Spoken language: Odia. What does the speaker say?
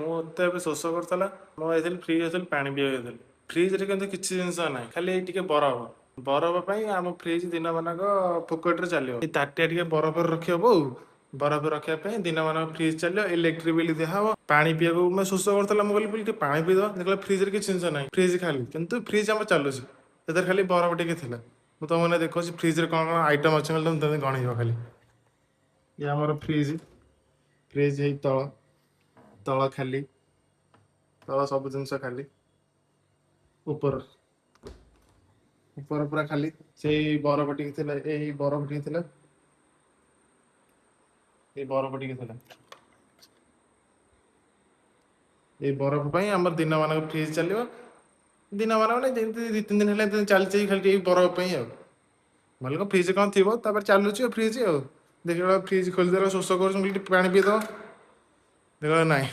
ମୋତେ ଏବେ ଶୋଷ କରୁଥିଲା। ମୁଁ ଯାଇଥିଲି ଫ୍ରିଜ୍ ଯାଇଥିଲି, ପାଣି ପିଇବାକୁ ଯାଇଥିଲି। ଫ୍ରିଜ୍ରେ କିନ୍ତୁ କିଛି ଜିନିଷ ନାହିଁ, ଖାଲି ଏଇ ଟିକେ ବରଫ। ବରଫ ପାଇଁ ଆମ ଫ୍ରିଜ୍ ଦିନମାନଙ୍କ ଫୁକଟରେ ଚାଲିବ। ଏଇ ତାଟିଆ ଟିକେ ବରଫରେ ରଖିବ ବୋଉ, ବରଫ ରଖିବା ପାଇଁ ଦିନମାନଙ୍କ ଫ୍ରିଜ୍ ଚାଲିବ, ଇଲେକ୍ଟ୍ରିକ୍ ବିଲ୍ ଦିଆହବ। ପାଣି ପିଇବାକୁ ମାନେ ଶୋଷ କରୁଥିଲା, ମୁଁ କହିଲି ବୋଲି ଟିକେ ପାଣି ପିଇଦବା। ଦେଖିଲା ଫ୍ରିଜ୍ରେ କିଛି ଜିନିଷ ନାହିଁ, ଫ୍ରିଜ୍ ଖାଲି, କିନ୍ତୁ ଫ୍ରିଜ୍ ଆମର ଚାଲୁଛି। ସେଥିରେ ଖାଲି ବରଫ ଟିକେ ଥିଲା। ମୁଁ ତମକୁ ଦେଖାଉଛି ଫ୍ରିଜ୍ରେ କ'ଣ କ'ଣ ଆଇଟମ୍ ଅଛି ବୋଲି, ତମେ ଗଣିବ ଖାଲି। ଇଏ ଆମର ଫ୍ରିଜ୍, ଫ୍ରିଜ୍ ହେଇ ତଳ ତଳ ଖାଲି, ତଳ ସବୁ ଜିନିଷ ଖାଲି, ଉପର ଉପର ପୁରା ଖାଲି। ସେଇ ବରଫ ଟିକେ ଥିଲା, ଏଇ ବରଫ ଟିକେ ଥିଲା, ଏଇ ବରଫ ଟିକେ ଥିଲା। ଏଇ ବରଫ ପାଇଁ ଆମର ଦିନମାନଙ୍କ ଫ୍ରିଜ୍ ଚାଲିବ। ଦିନମାନ ମାନେ ଯେମିତି 2-3 ଦିନ ହେଲା ଏମିତି ଚାଲିଛି ଖାଲି ଏଇ ବରଫ ପାଇଁ। ଆଉ ଭଲ କଣ ଫ୍ରିଜ୍ କ'ଣ ଥିବ, ତାପରେ ଚାଲୁଛି ଆଉ ଫ୍ରିଜ୍। ଆଉ ଦେଖିଲା ଫ୍ରିଜ୍ ଖୋଲିଦେଲା, ଶୋଷ କରୁଛି, ମୁଁ କହିଲି ଟିକେ ପାଣି ପିଇଦବା, ଦେଖିଲା ନାହିଁ।